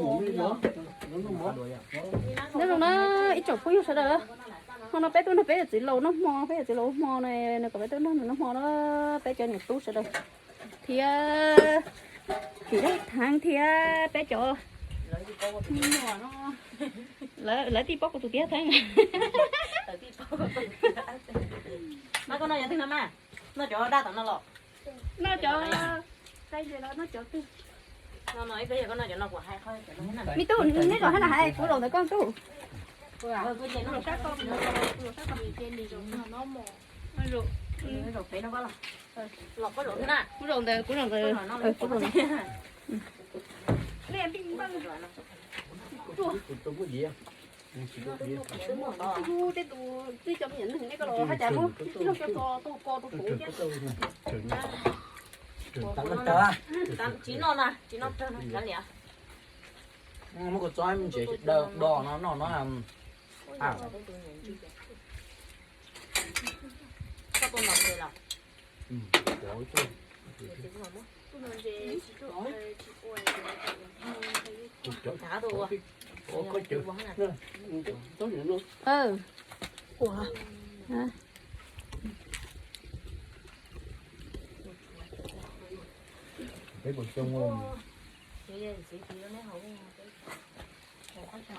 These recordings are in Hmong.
Nyob zoo na ib tsoom phooj ywg sawv daws, hmo no peb tuaj nrog peb yawm txiv laus noj hmo, peb yawm txiv laus hmo no, nws kom peb tuaj nrog nws noj hmo na, peb cov niam tub sawv daws thiab, txiv Dab Theeb thiab peb cov, lawv tij paub kuv tus tij Dab Theeb. Mas koj noj cov twg no mas, noj cov daj tom no los? Noj cov, noj cov twg? Me tub, neb zaum hab na hais kuv zaum ntawd koj tub. Kuv zaum ntawd, kuv zaum ntawd, kuv zaum ntawd. Tej tus tij cov me nyuam neeg nej koj los haj cas muab ib lub coj ko tuaj ko rau kuv thiab. Tsis noj na, tsis noj tsawg no kav liam. Muab kua txob me ntsis do no noj no. Koj tuaj nov ntses los?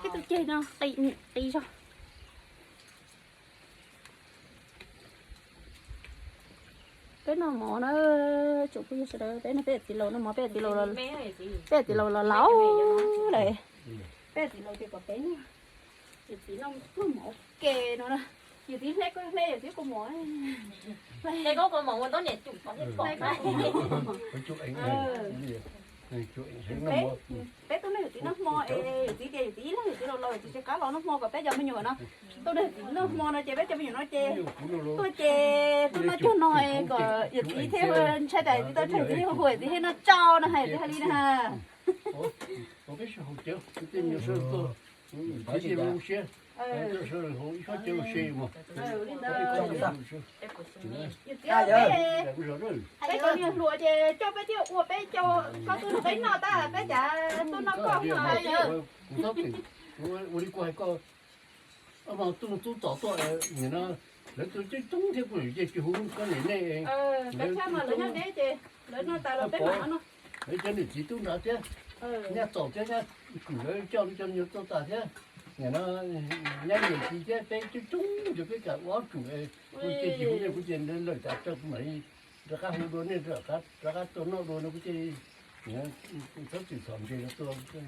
Ib tug ceg no qis zog. Peb noj mov na, tsoom phooj ywg sawv daws, peb noj peb yawm txiv laus noj mov, peb yawm txiv laus, peb yawm txiv laus los laus lawm. Peb yawm txiv laus ces kom peb noj, yawm txiv noj pluag mov ke no na. Yawm txiv hle koj hle, yawm txiv kua mov. Peb tuaj nrog yawm txiv noj hmo es yawm txiv tias yawm txiv ib leeg yawm txiv laus laus yawm txiv tsis qab los noj hmo kom peb cov me nyuam no tuaj nrog yawm txiv noj hmo no ces peb cov me nyuam no ces tuaj ces tuaj noj cuag no es kom yawm txiv thiaj ntshai tas yawm txiv tau ntshai yawm txiv thiaj hu yawm txiv thiaj noj tsau no hais yawm txiv hais li na. Yawm txiv peb cov niag hluas ces coj peb thiaj ua peb cov, koj tuaj nrog peb noj tab peb cas tuaj noj koj no. Ua li kuv hais koj, mas tuaj tub tom tuaj, nim no lawv tuaj coob coob thiab kuv ces tsis hu koj niam nej. Peb tshab mas lawv nyob deb ces lawv noj tas los peb mam noj. Lawv cov niam txiv tub nrad thiab, nyab txaus thiab nyab kws lawv coj lawv cov me nyuam tuaj tas thiab. Nim no nyab niam txiv thiab peb coob coob ces peb kam ua ob tsum, kuv ces tsis hu nej kuv ces lawm tas tso kuv mam li rov qab hu dua nej rov qab tuaj noj dua no kuv ces txhob txwm txhom ntses no tuaj, sawv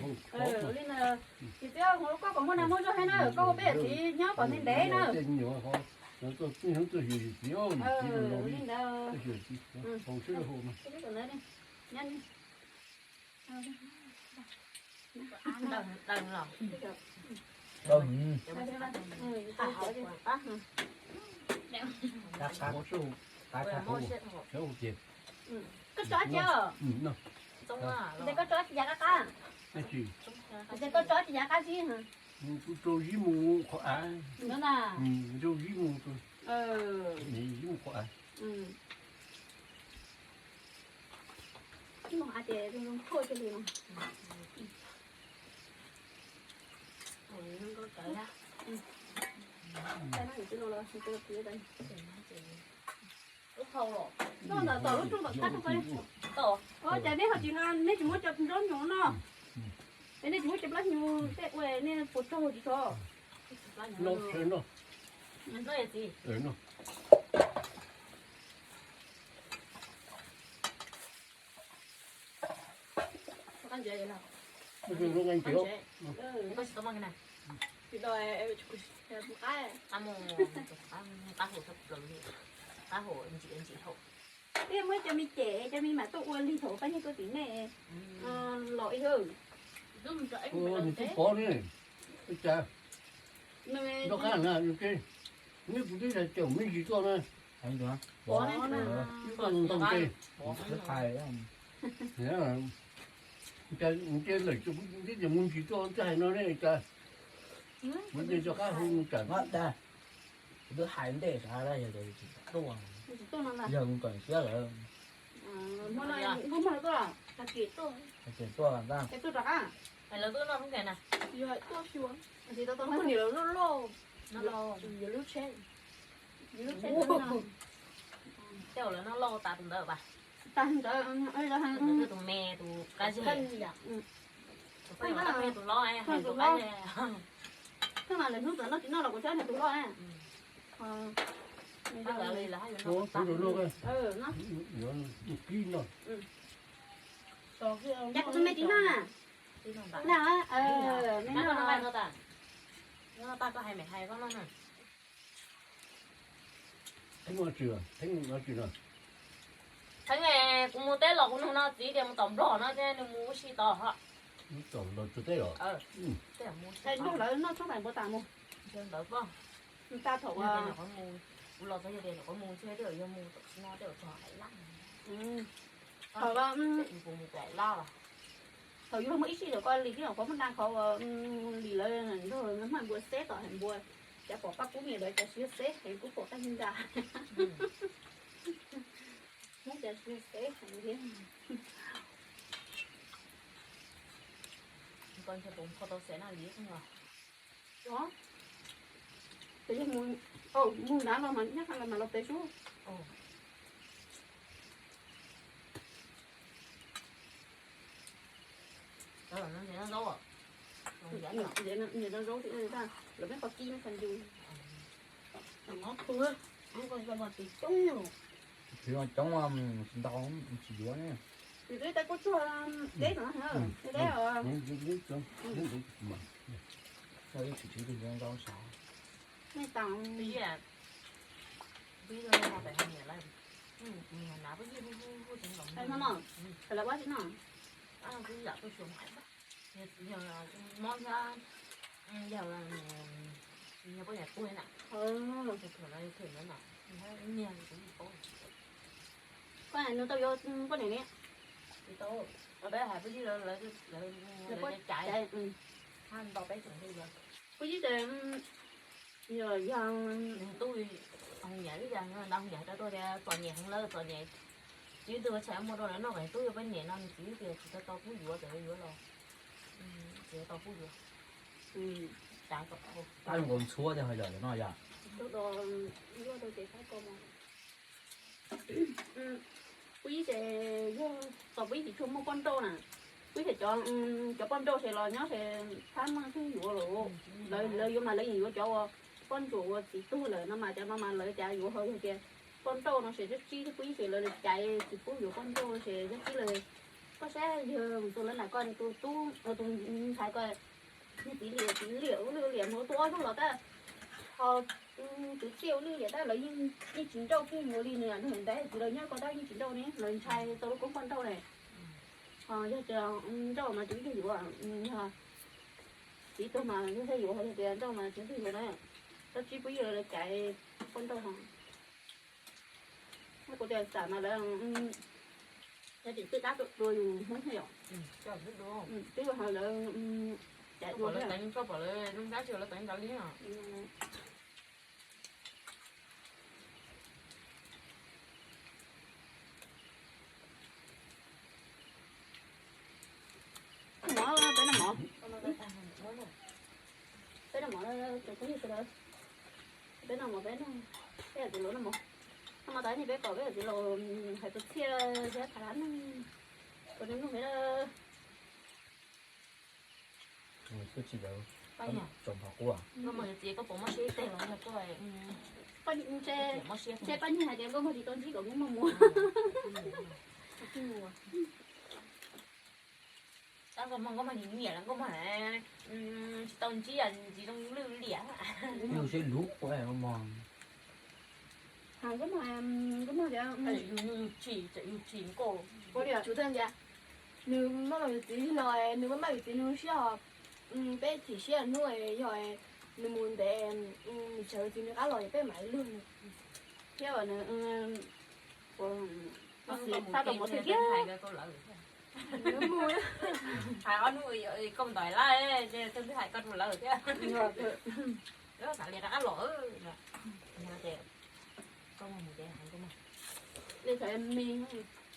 hu. Yawm txiv, hu koj kom muaj nag muaj zog thiab na, koj hu peb yawm txiv nyob kom ntev ntev na. Tej me nyuam ho tuaj hnub tuaj hwm yawm txiv, yawm txiv laus laus li, tuaj hwm yawm txiv, haus sib hu mas. Koj tso tsi, koj tso tsi yav qab qab, koj tso tsi yav qab zib, rau zib mus qhov av, rau zib mus, zib mus qhov av. Ib mus av ces zoo zoo tshuaj kiag li no. Noj ntawm tom lub rooj tom qab rau. Ua cas nej ho tsis, nej tsis muab cov nrob nyuam no, es nej tsis muab cov plab nyuam tej ua nej puas tsaug tsis tso? Peb muab cov me cem cov me mam tuaj ua lig thaum pab nyiag tuaj tim nej los ib hwb. Nws twb pov ne, cas nrog qab na, neb kuv twb yog caum me ntsis tuaj na. Pov ne, twb tuaj ntog ntej. Cas nws ces lawm ces kuv twb tias me ntsis tuaj twb hais no ne cas, kuv ces rov qab hu tsam. Kuv twb hais ntej sav yog tsis tuaj, yog mus kom siab lawm. Hmo no nkauj muag tuaj, Hais Tias tuaj, Hais Tias tuaj rov qab. Lawv tuaj noj hnub kawg na. Yog tuaj xyuas, tsis tau tau hnub niam lawv loj loj, loj loj, yuav lub tsheb, yuav lub tsheb. Tej zaum lawv noj loj tas tus ntawd pas. Tas ntawd, tus me tus qab zej. Tus poj niam qab peb tus hlob, tus qab zej. Thaj mas lawv hnub ntawd noj tsis noj los kuv saib tus hlob. Tus hlob, tus me tsis noj na. Na, me noj. Koj hais me hais koj noj na. Theeb, kuv mus teb los kuv nug no txiv tias mus tom Nplog no thiab nws mus ua si tod. Tom Nplog tsuas teb los? Nplog lawv noj tshoob tais npua tas mus. Ntawd poj, ntawd thaum kuv los txog yog tias nyuam qhuav mus thiab, tej zaum yog mus tom no tej zaum txog Aib Laj. Thaum mus tom Aib Laj los, thaum yus muaj ib sij hawm koj li tib nyuam qhuav muaj nra qhov uas li lawv nrog hmaj npua xeb tom hais npua, cas pom paj kub me ntawd cas siv xeb heev, kub pom tag nra. Hnub cas siv xeb heev thiab. Koj ntshe puas kho tau xav na li os. Ces yog mus, mus nrad los mas nyob qhov no mas los pem sub. Nyiam noj zaub, lawv peb qhov kib no qhov ncus. Txiv coob, tsis ntau, tsis yuav ne. Txiv twb tais kuj tsuag deb no, deb os. Nej tas, peb no, lawv ua tsis no. Mob thiab, yog poj niam tuag na, kawm no kawm no, niag kuv yeej paub. Koj nug tau yuav poj niam ne? Tsis tau, peb hais peb yig lawv, lawv caiv, hab nto peb tseem hais lawv. Peb yig ces yog tub, nyiam ib yam, nta nyiam rau tuaj tias txom nyem heev lawm, txom nyem. Txiv twb ua tshais muag rau lawv noj, tub yuav poj niam no nws txiv tias tsis tau tau pub yuav, txawm yuav los tsis tau tau pub yuav. Tab zoo nkaus ntxhuab thiab ho yog no yog. Peb yig ces yog txom, peb yig tsis tshua muaj poj nrauj na. Peb yig cov, cov poj nrauj ces los nyob ces txhob muaj leej twg yuav lawm. Lawv yuav mas lawv yeej yuav cov uas poj ntsuam uas txiv tuag lawm no mas cov no mas lawv cas yuav ho yog tias poj nrauj no ces tsis tsib thiab peb yig ces lawv caiv tsis pub yuav poj nrauj ces tsis tsib lawm. Koj saib yawg mus tua lawv nram koj tus tub, tus ntxhais koj, niag txiv liam, txiv liam ua lwj liam mus tua ob lub los tab ho tus txiv ua lwj liam tab lawv yeej tsis nrauj kiag yuav li nws, nws ntaiv txiv lawv nyob ko tab yeej tsis nrauj ne, lawv ntshai tau lub koob poj nrauj ne. Ho yog tias nrauj mas tsis ib tug yuav, yog txiv tuag mas yog thiaj yuav, ho yog tias nrauj mas tsis ib tug yuav na. Tsis tsib peb yig lawv caiv poj nrauj ho. Kuv tias xam mas lawv yog tseem twb dab tuaj dua yus Hmoob thiab yom. Twb ho lawv caiv dua thiab. Mov, peb noj mov. Peb noj mov, tus phooj ywg sawv daws. Peb noj mov, peb noj, peb yawm txiv laus noj mov. Noj mov tas ne peb kom peb yawm txiv laus hais tus txiaj thiab tham dab neeg rau nej mloog peb. Tsis lawv tsom nphov quaj. Koj muaj yawm txiv koj puas mob siab ib teg los yog koj, ntshe poj niam hais tias nkauj mog tsis tau ntsib kom nkauj mog mus. Tab nkauj mog, nkauj mog nyiam nyiam lawm, nkauj mog tsis tau ntsib txiv zoo lwj liam. Yus siab luv quaj mog. Nkauj mog, nkauj mog tias yus tsim, yus tsim nkauj. Ua li tsuas tag ntxiv, nws muaj yus txiv los nws muaj yus txiv nws siab os. Peb chim siab hnub yog nws mus ntev, nws tsawv txiv nws qab los peb mam li luag nws. Thiab nws, tab tom mus twg kiag. Hais ob hnub koj mus tom lawv, koj twb hais koj rau lawv thiab. Lawv xav li qab los, koj mus ces hais koj mus. Li thaum me,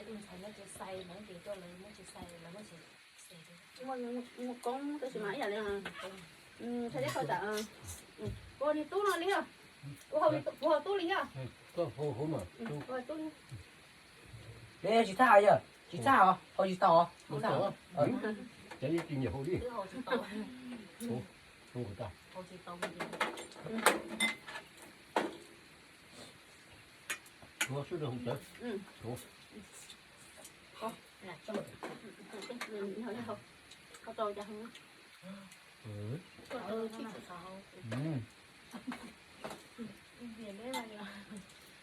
ib tug ntxhais nyob tsev xais ntawd ces coj lawv nyob tsev xais lawv muab tsev. Muaj koob tab sis mas ib yam li thaij teb kho tsam ua niag tub no li os. Ua hauv tub li os. Ua tub li. Tsis txhaj yog tsis txhaj os, hau tsis tau os.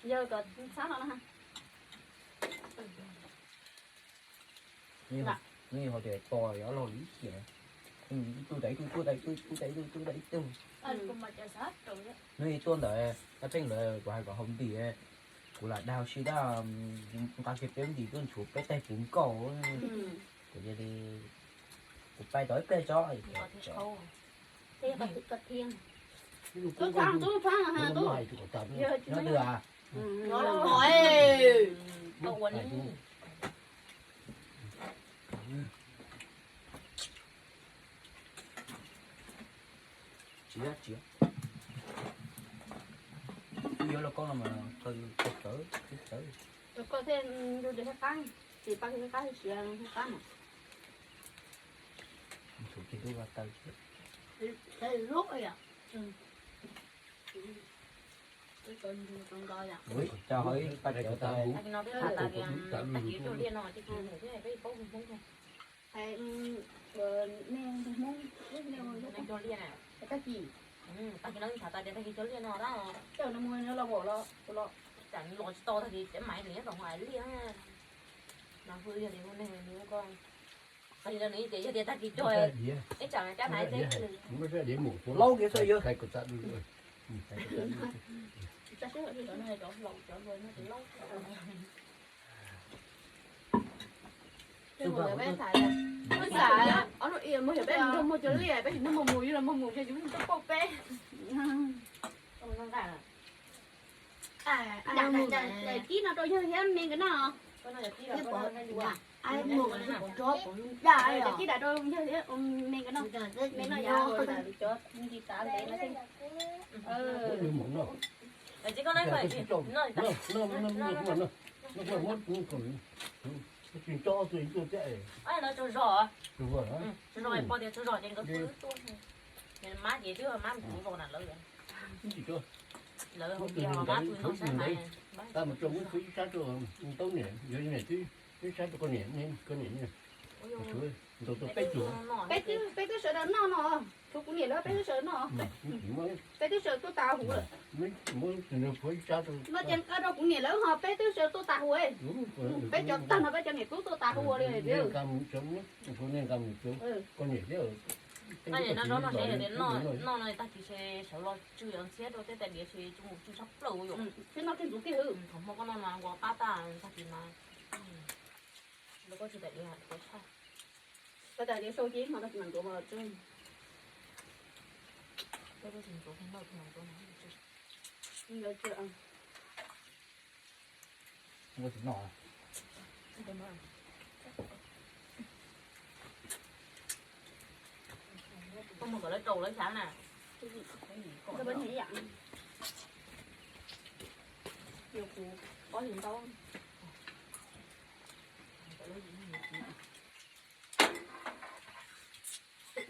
Yog kom txhab no na. Nws yog tias tos yog los li ib xyem, ib tug tas ib tug, ib tug tas ib tug, ib tug tas ib tug. Nws tuaj ntawd tab pheej lawv kuv hais kom haus ntim, kuv lam dag si tab, nqa kiag peb ntim tuaj nchuav peb teg puv nkaus. Kuv cia li, kuv pais tau ib pliag tso. Tsis, tsis, twb yuav lauj kaub no mas kawg, kawg, kawg. Koj thiaj ntu ces thiaj qab, ces paj thiaj qab, siav thiaj qab mas. Tshuav kiag lub vaj taw thiab. Ua tso hauv ib paj cawv tas. Tag kis no peb hais tias tag kis cog liaj no ces peb paub Hmoob. Hais nej Hmoob, nej cog liaj na. Tag kis, tag kis no tham tas tias tag kis cog liaj no tab. Coj no mus los los, los tsis tau tag kis cov maiv nws nyob tom hais liaj. Mas hwj yog tias hu neeg nws ko, tag kis no nws tias yog tias tag kis cog, ib tsam cab maiv teb nws. Laub kiag xwb yog. Tsa siab cov no cov laus cov hluas no ces laub. Peb tham, peb tham, ob no mus cov liaj, peb tsis nug mus mus, yus los mus mus ces yus tuaj pauj peb. Daim kib no rau yawg thiab me nkawd noj. Daim kib dam rau yawg thiab me nkawd noj, me noj yog. Tsaug zog, pom tias tsaug zog ces nkawd pw tuaj. Mab ces twb mab mus kuv vau na lawv, lawv hauv npias mab pw no saib mas. Peb twb sawv daws noj no, tshuav kuv niam lawv peb twb sawv daws noj. Peb twb sawv tuaj tas huv lawm. No ces nqa rau kuv niam lawv ho peb twb sawv tuaj tas huv. Peb cov tag no peb cov niam tub tuaj tas huv li. Noj no tag kis sawv los tsw ntxhiab rau tej tais diav, tsis mus tsw tshaj plaws yom. Thiab noj tej ntxuav kiag hwb, thaum hmo koj noj no nquas qab tag tag kis mas. Lawv koj tsis tais diav, tshaj. Koj tais diav sau ces hmo tag kis mas ntxuav mas los tsw. Koj mus kom lawv rau lawv xyav na. Kuv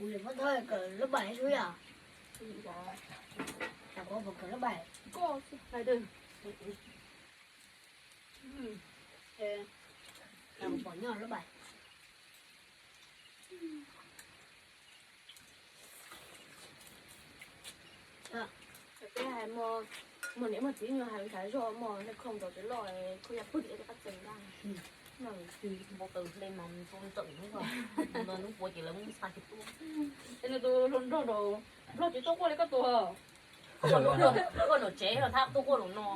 li muab thawj kawm lớp bảy xwb yom. Kuv pom kawm lớp bảy. Pom nyob lớp bảy. Peb hais muaj niam muaj txiv nyuag hais ntshav zog muaj nej khoom tau tsev loj khoom yaj pwg rov qab txeem daj. Npau taws hle mas ntxeem hnub puav ces lawv muab xa kiag tuaj. Es nws tus hluas nraug nraug tsis tuaj quaj li koj tus. Quaj nram tsev los thab tuaj quaj los no.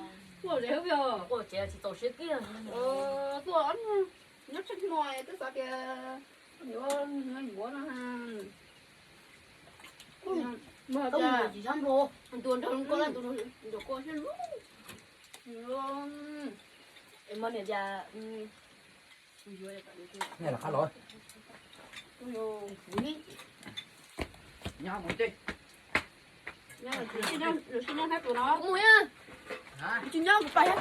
Quaj tsev yog quaj tsev tsis txaus siab kiag. Tuaj nyob tsev no twb xav tias yuav yuav no. Ntuas nrog ko, ntuas ko siab lub. Es mas niam tias, nyob tus no, kuv mus, tsis nyob kuv pais.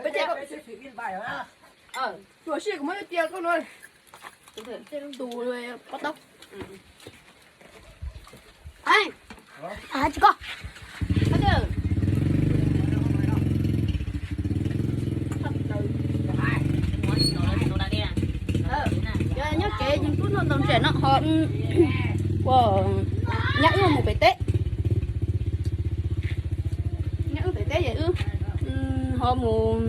Peb ces, tsuam si kuv muab cia koj no. Tus pob taub. Tsis koj. Nyob tsev tub noj tau ntses no ho ua nyab wb mus pem teb. Nyab wb pem teb ces wb ho mus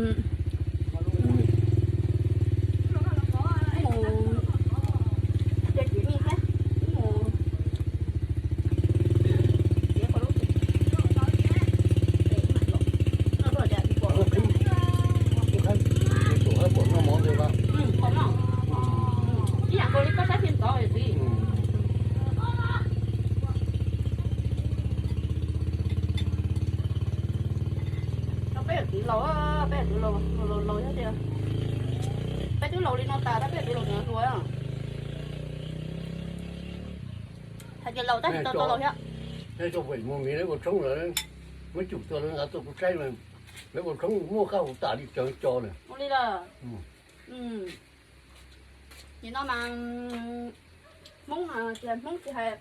Peb yawm txiv laus, peb yawm txiv laus, laus laus thiab tias, peb twb laus li no tas tab peb yawm txiv laus tseem hluas. Hais tias laus tab sis tau tau laus thiab. Mus miv lawv ua tshoob lawm, muab cum tuaj lawv nqa tuaj kuv saib mas, lawv ua tshoob muaj qab hau tas li cov co na. Ua li lawm. Nim no mas Hmoob tias Hmoob tsis hais,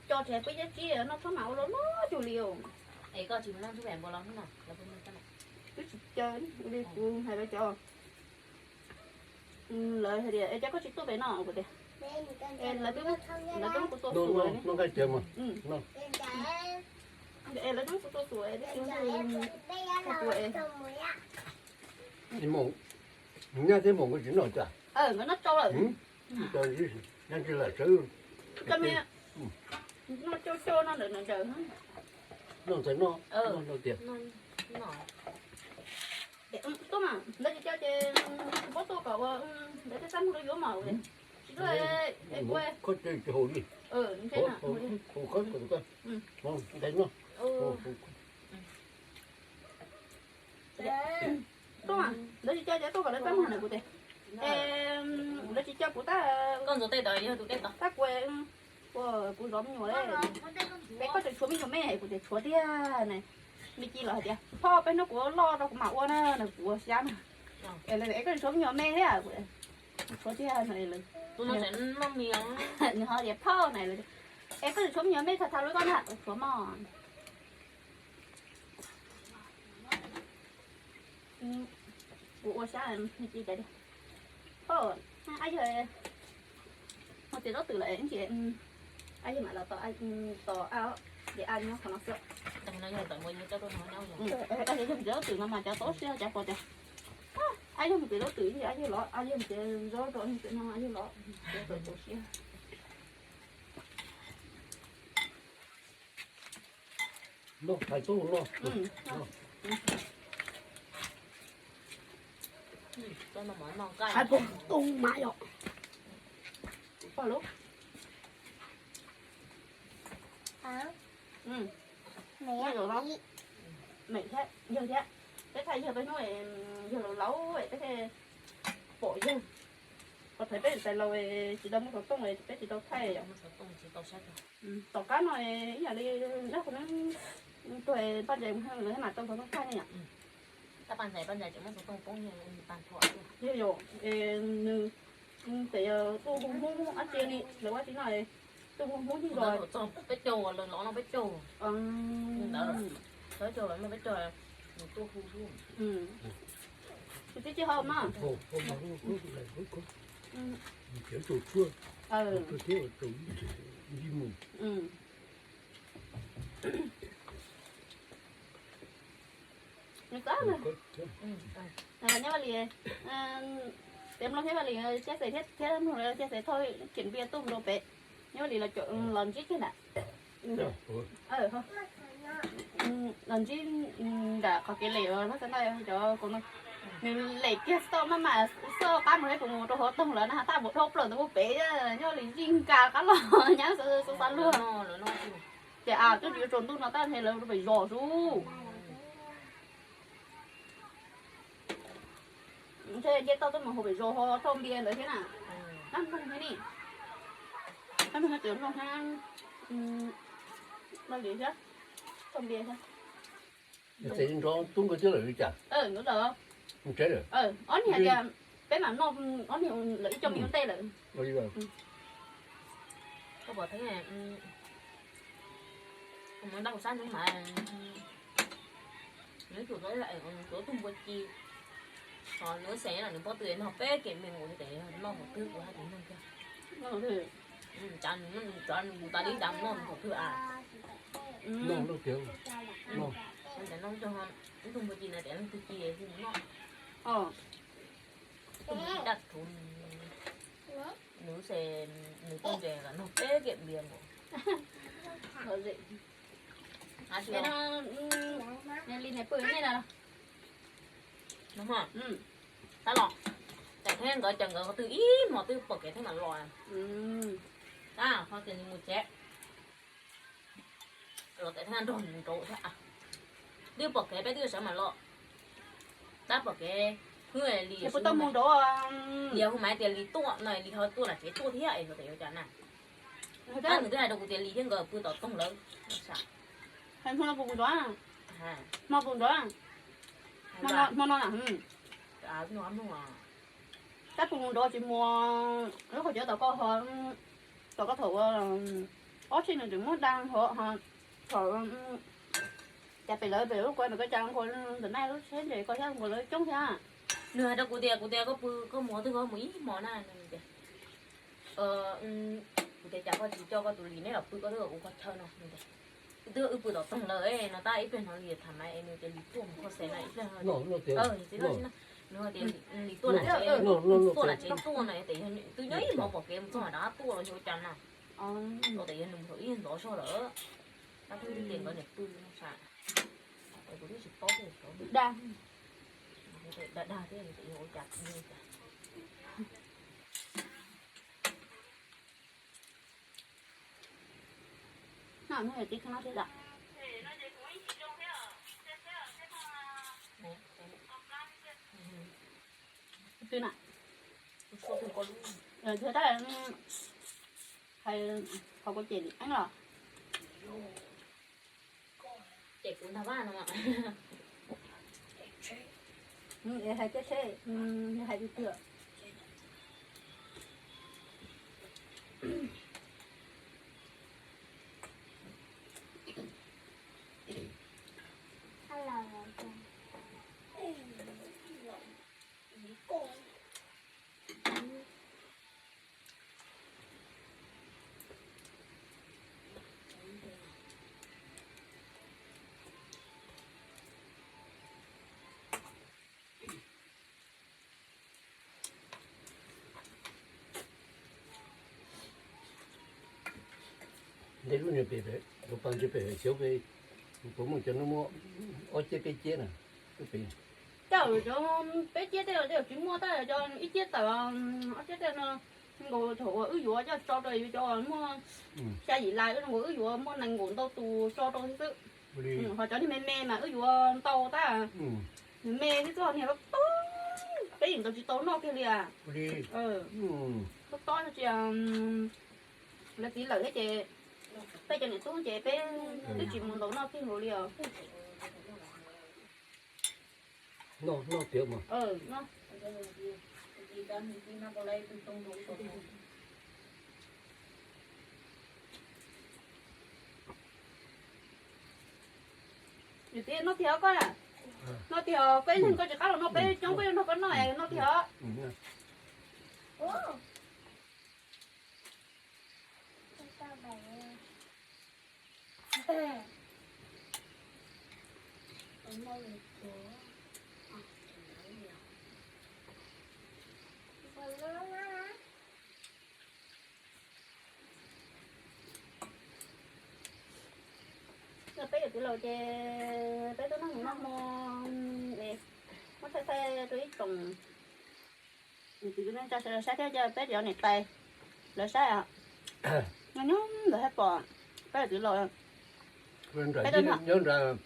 co tsis hais peb cab tsib noj tshoob mas ua loj loj cuag li. Es koj tsis mus noj ntsuj pem npua los hnub no? Twb tsis caw li kuv hais rau cov lawv hais tias es cas koj tsis tuaj pem no kuv tias, lawv twb muab kuv tua xuas li. Es lawv twb muab kuv tua xuas, tua es nyab thiab mus nkawd tsis noj cas. Nkawd noj tsau lawm. Tsis lam sawv, koj me Noj coj coj noj ntawm ntawd. Noj ntawd no, noj tiag. Tuaj mas, ntawd tsis coj ces kuv pab tuaj kom ua, ntawd tej xab mus rau yuav mas. Tsis tuaj, kuv koj tsis haus li. Haus koj kom koj. Ntawd no. Tuaj, lawv tsis coj ces tuaj kom lawv tab mus na kuv tias. Lawv tsis coj kuv tab, koj ntxuav tej tod yog tus tej tod tab kuv, kuv zov me nyuam. Es koj tseem tshuav me nyuam me, kuv tias tshuav tiag na. Me ci los hais tias, Phauj, peb hnub kuv loj rau kuv mam ua na, kuv ua xyab na. Es koj tseem tshuav me nyuam me thiab, tshuav tiag na. Nws ho tias, Phauj na, es koj tseem tshuav me nyuam me, thav thav lub koj na, tshuav mog. Kuv ua xyab, Phauj, ab yawg mus txiav zaub twm lawm ntsis, ab yawg mam los tos, tos ab, de ab nyob qhov no xwb. Ab yawg mus txiav zaub twm no mas cov tau siab cov pom tias ab yawg mus txiav zaub twm ntsis ab yawg los, ab yawg mus txiav zaub rau ntsis no ab yawg los, tau siab. Noj hais tuaj no. Hais puas tu mas yom. Pog lub. Mem thiab, yawg thiab. Peb thaij yawg peb hnub, yawg laus laus peb thiaj pom yawg. Qhov thaum peb tais laus tsis tau muaj xov tooj, peb tsis tau thaij yom. Tom qab no ib yam li nyob qhov no tuag Paj Ntxais lawv thiaj mam tau xov tooj thaij ne yom. Yog yog, nws, nws txawm yog tuaj hu Hmoob dab tsi li, lawv ua tsis no, tuaj hu Hmoob yeej los txog peb caug, lawv los no peb caug. Peb caug, peb caug, nws tuaj hu xwb. Kuv tib tsis haus mas. Nyob Vaj Lis, tias mloog thiab Vaj Lis, Xiab Xes thiab, thiab mloog Xiab Xes thauj khiav npias tuaj rau pem. Nyob Vaj Lis los ntsib kiag nram, los ntsib nram qhov kev lem los xav ntau cov kaus no. Nws lem kiag xauj maj mam xauj qab mus thiab kuv mus rau hauv toog lawm na, tab mus dhau plaws ntawd mus pem, Nyob Vaj Lis zij nkas qab los nyab xav xav luag. Ces a, twb tsis yuav tsaus ntuj no tab ntshe lawv rau pem zos xwb. Ntshe nce toj tuaj mus hauv pem zos ho thauj npias ntawd thiab na. Nab nploog thiab ni. Nab nploog thiab, nploog thiab, Vaj Lis thiab, thauj npias thiab. Ces nrov tub nkawd thiab lawm li cas? Ob niag hais tias peb mam noj, ob niag lawv ib co me nyuam ntej lawm. Koj pom thiab, kuv mus nrog kuv sab ntxwv mas, nws tsum tau, nws tuav tuj npua ci, ho nws xeem los nws pob tw no peb kem me nkaus li tes noj thaum twg kuv hais tias noj kiag. Cas nws, nws tas li cas noj thaum twg a. Noj, noj, noj, ib tug npua ci na tias leej twg ci hu noj. Ib tug npua ci daj thuv, nws xeem, nws tuaj ntses los noj peb kem npias nkaus. Li niam pw nej na. Tab los, ces thiab nkawd ces nkawd qhov twg ib hmos twb pom kev thiab mam los. Tab ho tias nws mus tsev, los ces thiab nrog nws nraud thiab. Twb pom kev peb twb sawv mam los. Tab pom kev, hwb li, mus nraud, Lis hu mas tias Lis tuaj no, Lis ho tuaj lam tsev tuaj thiab es tes yuav cas na. Tab nws twb hais rau kuv tias Lis thiab nkawd pw tom toog lawm. Hmo no puas mus nraud? Hmo puas mus nraud? Hmo no na. Tab puas mus nraud tsis mus, lub qhov cov tom koj ho, tom koj thaum ua ob tsheb nws tseem muab daj ho, thaum cas pem lawv pem lub kuv ntawm koj cas nkaus ntawm na lub tsheb ntses koj thiab nkaus lawv coob thiab. Nws hais rau kuv tias, kuv tias koj pw koj mus twg koj mus ib hmo na. Kuv tias cas koj tsis coj koj tus Lis neb los pw koj twb ua qhov chaw no. Twb wb pw tom toog lawm no tab ib pliag hnov Lis tham mas es nws tias Lis tuaj mus kho xeem na ib pliag. Nws tias Lis tuaj lam tsev, tuaj lam tsev tuaj na, twb nyob ib hmos pom kev mus txog rov qab tuaj los yog ua cas na. Ntawd yog nws mus ib ntov zog lawm, tab twb tias nkawd niam pw no sam, kuv twb tsis paub tias dag dag dag thiab yog ua cas li cas. No, no, tib kheej no thiab da. Twb na, thiab tab hais qhov kuv cem Eeb los. Cem kuv ntag vaj no. Es hais teb tsheb, hais tiag tiag. Ntej lub niag pem, tus pas ntsis pem xyov peb puas muaj cov no muaj ob ciab peb ciab na, lub pem. Coj cov peb ciab tej los tej tsis muaj, tab cov ib ciab tawm ob ciab tej no nkaus thaum uas wb yuav coj tso rau yus cov muaj xya yim lais, nkaus wb yuav muaj nees nkaum ntau tus tso rau xwb xwb. Ho cov niag me me mas wb yuav ntau tab, nws me xwb xwb, niag tob tob, peb yeej ntaus tsis tau noj kiag li as. Tob tob no tsis, lawv txiv lawm thiab ces peb cov niam tub ces peb twb tsis mus ntaus noj kiag hauv li os. Noj tiag mas. Yus txiv noj tiag os koj, noj tiag os, koj ib leeg koj tsis qab los noj, peb coob peb yuav nrog koj noj, noj tiag os. Peb yawm txiv laus ces peb tuaj noj hmo, noj hmo es muab thaij thaij rau ib tsoom yawm txiv kwv tij neej tsa sawv daws saib thiab, coj peb cov niam tais lawv saib os. Nyob nyob ntawd thiaj pom peb yawm txiv laus. Peb tuaj nyob nrad,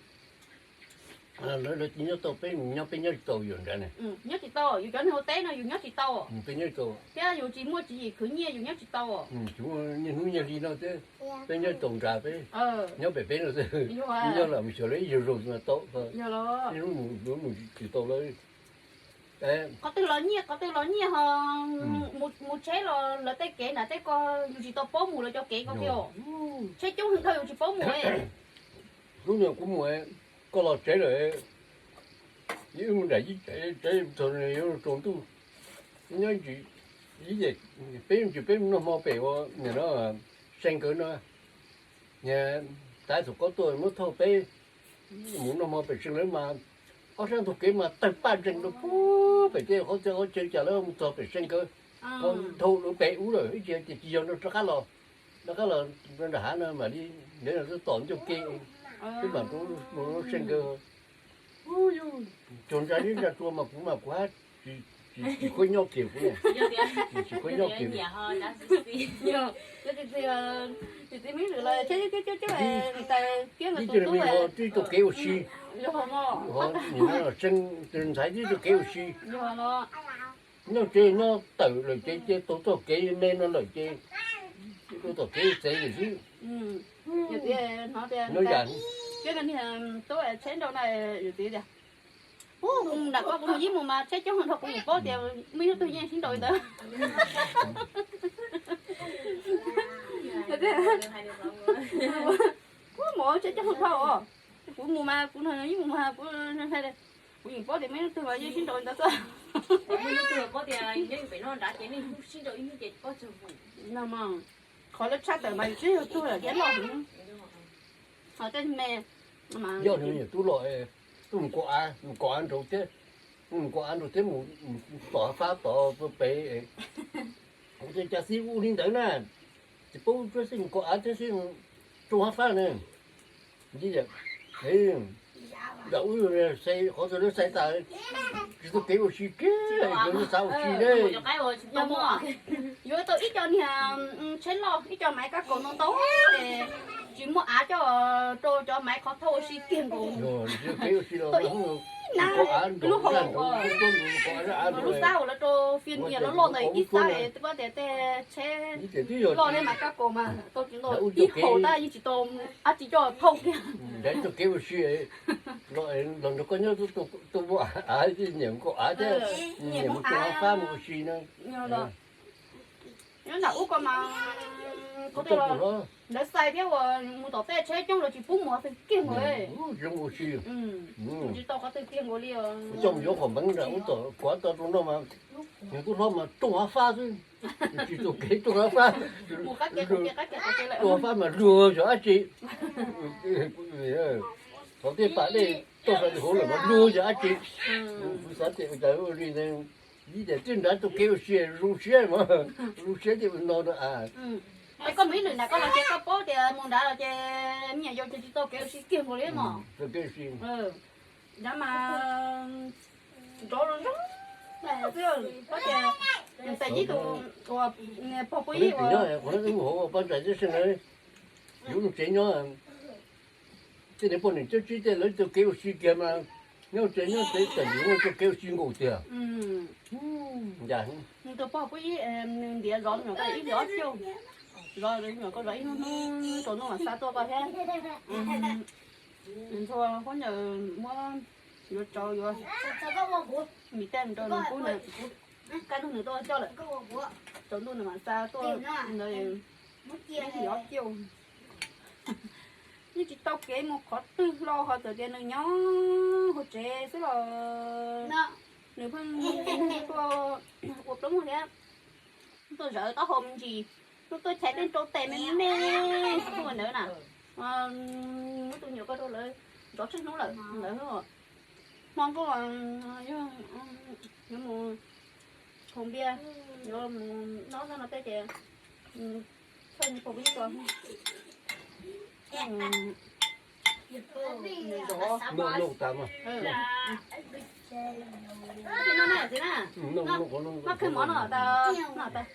lawv tsis nyob tau, peb mus nyob peb nyob tsis tau yus nrad ne. Nyob tsis tau, yus cov neeg ua teb no yus nyob tsis tau. Peb nyob tsis tau. Thiab yus tsis muaj tswv yim khwv nyiaj yus nyob tsis tau. Tsis muaj niaj hnub nyiaj hli no thiab, peb nyob tsis tau nrad, peb nyob pem peb no xwb. Nyob lam mus xyuas lawv ib zaug zaug no tau, ib hnub mus mus tsis tau lawv. Qhov twg los nyiaj, qhov twg los nyiaj ho mus tsheb los lawv tej kev nram tej ko yus tsis tau paub mus lawv cov kev ko kiag. Tsheb coob heev dhau yus tsis paub mus. Hnub no kuv mus, koj los tsev lawm, wb mus nram tsev thaum yuav tsaus ntuj, nyob ntsis, peb ntsis peb mus noj hmo pem ua niam no, See nkawd no, niag tav thaum koj tuaj muab thauj peb mus noj hmo pem See lawv mas, ob sab ntug kev mas tawg paj ntsees rau pem tej qhov txhia qhov chaw cas lawv mus txog pem See nkawd, dhau lawv pem ub lawm ib tsis tias tsis yog no rov qab los, rov qab los nram hav no mam li, ntev no twb tom ncauj ke, twb mam rau mus See nkawd. Tsuas ntsa zeb ntsa tsua mas kuv mas kuv hab tsis khuab nyob kiag kuv, tsis khuab nyob kiag. Ib tug kev ua si, ntxhais tib tug kev ua si, nyob tsev nyob tawm lawm ces ces tau txoj kev me no lawm ces tau txoj kev txev lawm xwb. Nyob yam tsheb nrau na, yus txiv tias, kuv mus nram ko kuv mus yeej mus mas tsheb coob dhau, kuv yeej paub tias muaj ib hnub twg yeej sib nrau li ntawd. Kuv mus tsheb coob dhau, kuv mus mas kuv yeej mus mas kuv, kuv yeej paub tias muaj ib hnub twg mas yeej sib nrau li ntawd xwb. Qhov lawv tshaj tawm mas yus twb yog tug lawm thiab loj heev. Ho tej me, yog niag tub loj, tub mus kov av, mus kov av nraud thiab, mus kov av nraud thiab mus tom fab tod pem, kuv tias cas xib ua li ntawd na, Paub tsuab xwb mus kov av thiab xwb, tsoo hab fab ne. Ntawm ub, qhov twg lawv xaiv tas, tsis tau kev ua si kiag, cov lub xav ua si ne. Yuav tau ib co niag tsheb loj, ib co maiv kab kaus no ntau, tsis muaj av coj rau cov maiv qhov thauj ua si kiag nkaus. Tau ib nab lub hau, lub xab uas lawv rau fiaj niam loj loj ntawd ib xab, twb pab tias tej tsheb loj thiab maiv kab kaus mas tau tsis ntau ib hau tab yeej tsis tau dab tsi coj thauj kiag. Los nrog koj nyob tus muaj av, nyiam nkaus av thiab, nyiam mus tsoo av fab mus ua si na. Nyob nram ub ko mas kuv twb los, lawv xaiv thiab uas mus tom tej tsheb coob lawv tsis pub mus qhov twg kiag nkaus. Zoo ua si, tsis tau qhov twg kiag nkaus li. Coj mus yuav qhov npeev nram ub tom kuv to rau no mas, nws tub hlob mas tsoo av fab xwb, tsis tau kev tsoo av fab. Tsoo av fab mas luag yog dab tsi, qhov tej pam dej tuaj hauv lawm mas luag yog dab tsi. Kuv xav tias ua cas ua li ntawd, ib tiam twb nrad tau kev ua si zoo siab mas, zoo siab ces ua no no. Es koj mus ib lwm nram koj los ces koj paub tias mus nrad los ces me nyuam yaus ces tsis tau kev ua si kiag nkaus li mos. Nrad mas nrov zoo zoo xwb, koj tias tais yib tus uas pog Pub Yib uas poj ntxais tib si na, yus lub tsev nyob, tej niag poj niam cab tsib tej lawv tau kev ua si kiag mas, nyob tsev nyob tsev txawm yus tau kev ua si nkaus tiag. Nws tus pog Pub Yib ntiav zov nyuam koj ib hlis ob caug, zov nyuam koj zov ib hnub hnub tsaus ntuj mam xa tuaj koj thiab. Nthua huab ncaws muab yuav tsau yuav mis tej rau nws pub na, kaj ntug nws tuaj coj lawm, tsaus ntuj nws mam xa tuaj ntawd. Ib hlis ob caug, yeej tsis tau kev mus qhov twg hlo, ho txawm tias nws nyob hauv tsev xwb los nws pheej tuaj ua plaub muag thiab, tuaj zawv taub hau me ntsis, tuaj tuaj chais tej nrau tes me me tuaj ntawd na. Muab tus nyuam koj rau lawv zov tsheej hnub lawm ntawd. Hmo nkauj yuav mus haus npias, yuav mus noj zog no tej ces thawj nws pog Pub Yib tua. Noj noj tas mas. Noj na txiv na. Noj qhov no. Noj kawg mov no tas, noj tas.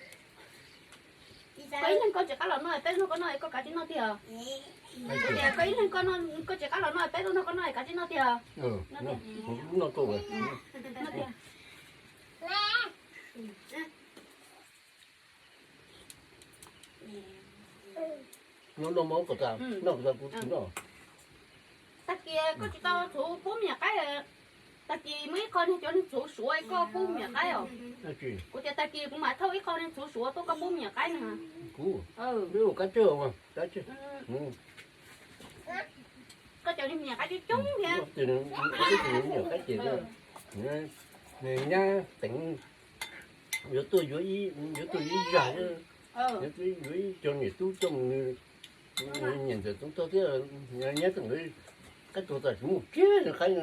Koj ib leeg koj tsis qab los noj, peb noj koj noj, koj kav tsij noj tiag. Kuv tias koj ib leeg koj tsis qab los noj, peb noj koj noj, kav tsij noj tiag. Noj tiag. Noj mov kom tas, noj kom tas kuv tsis noj. Tag kis koj tsis tau txhuv pub me nyuam qaib, tag kis muaj ib qho niag cov niag txhuv suav koj pub me nyuam qaib os. Kuv tias tag kis kuv mam thauj ib qho niag txhuv suav tuaj koj pub me nyuam qaib na. Kuv, kab tsawg mas, kab tsawg. Koj cov niag me nyuam qaib coob coob thiab. Nyab Teev yuav tuaj yuav ib, yuav tuaj yuav ib zag, yuav tuaj yuav ib co niam tub coj mus, nyiam ntxawm Txoov Tog thiab, Nyab Teev lawv qab tuag tas tsis muaj kiag qaib,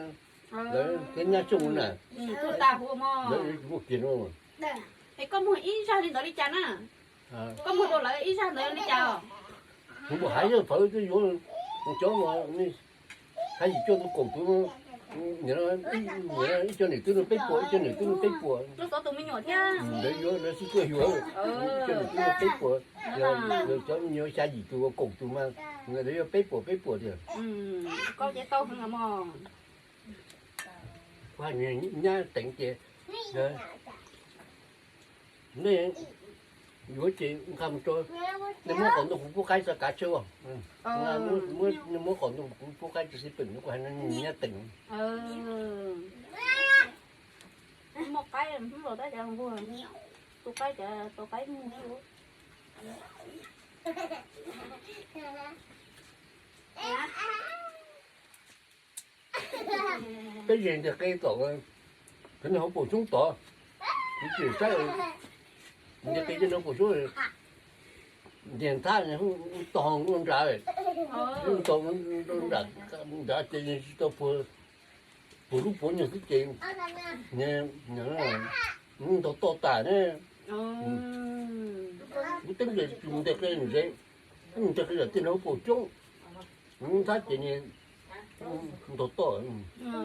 lawv thiab Nyab Xyooj na, lawv tsis muaj kiag no. Es koj muag ib zag li ntawd li cas na? Koj muag rau lawv ib zag ntawd li cas? Kuv mus hais yog fawv twb yuav cov hais yim cuaj tus kaum tus, ib co niam tub no peb puas, ib co niam tub no peb puas. Lawv yuav lawv xub tuaj yuav, ib co niam tub no peb puas, cov me nyuam xya yim tus kaum tus mas lawv yuav peb puas peb puas tiag. Koj ces tau heev os mog. Nyab Teev ces nej yuav ces nqa mus rau, nej muab qos ntuj kuv pub qaib tso kav tsawg os. Nej muab qos ntuj kuv pub qaib tso xij peem, kuv hais no Nyab Teev. Muaj qaib hnub los tab cas nquag, tu qaib cas tau qaib mus. Peb ze ntiag qe tom, cov niag hauv paus xyoob tod, kuv tsis saib, ntiag qe cov niag hauv paus xyoob, ntiag nthab tog ua nrad, tog nrad ces tsis tau puag lub puav nyuag xwb ces ntog toj tas ne. Kuv teeb ces mus nteg qe nws ze, mus nteg qe zam tiaj no puas coob, mus thab ces ntog toj.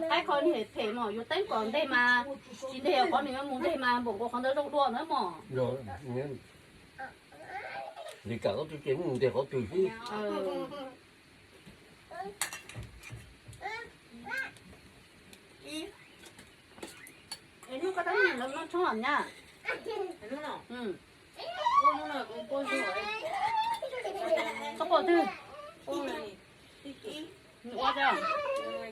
Qaib qhov niag phem mos, yuav teeb kom nteg mas tsis nteg, qhov nws yuav mus nteg mas npaum nkaus qhov ntawd zoo dua ntawd mos. Li kam qhov twg ces mus nteg qhov twg xwb. Hnub koj tab sis los noj tshoob los nyab. Koj quaj twg? Nws ua cas?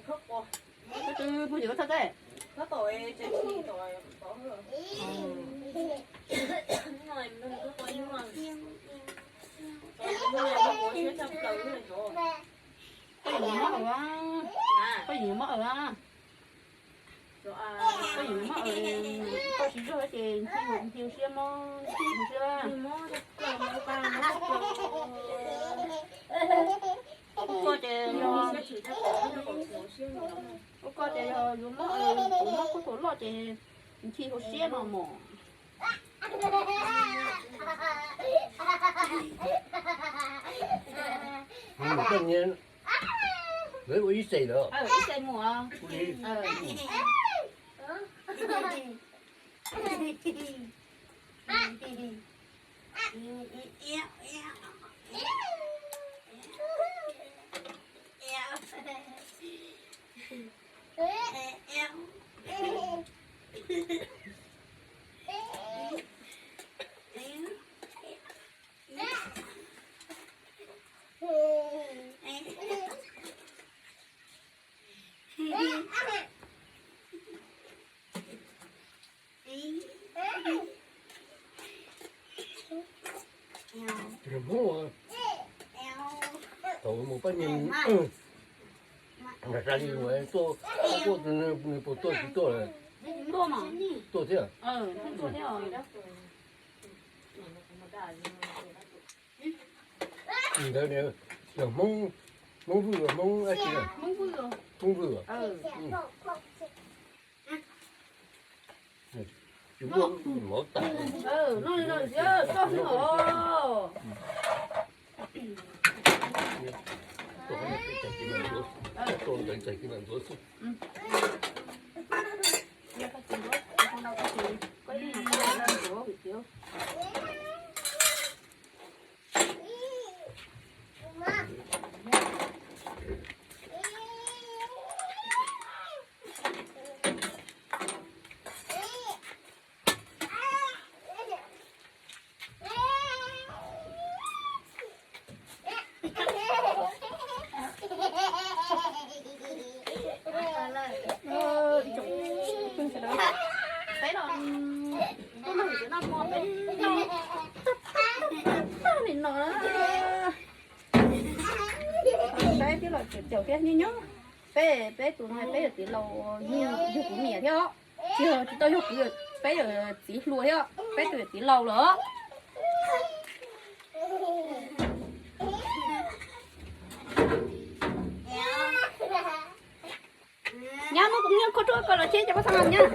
Koj twb muaj yus thaj teb. Koj yim mob aws, koj yim mob aws, koj yim mob aws, koj siv zog ces nthi hauv siab mob, nthi hauv siab. Ua koj ces yog, ua koj ces yog yuav mob aws, kuv mob kub tuam loj ces nthi hauv siab no mos. Lawv ua ib xeem lawm. Ib xeem mus. Thaum mus pab nyiag nram Sa Lis mus tuaj, tuaj nws puas tuaj tsis tuaj lawm? Tuaj thiab. Ntawd yog Hmoob, Hmoob Vwj, Hmoob dab tsi? Hmoob Vwj. Tsis muaj mov tas. Tuaj ntawd ces mam ntxuav xwb. Peb los tuaj noj hwm tiav noj hmo peb noj tag li no. Peb twb los caum thiab nyob nyob. Peb, peb tus no peb yawm txiv laus, yug kuv niam thiab os. Tsis yog, tsis tau yug kuv, peb yawm txiv hluas thiab, peb tus yawm txiv laus lawm. Nyab, muab kuv niag khuab rau koj los cheb cov paj xeeb nyab.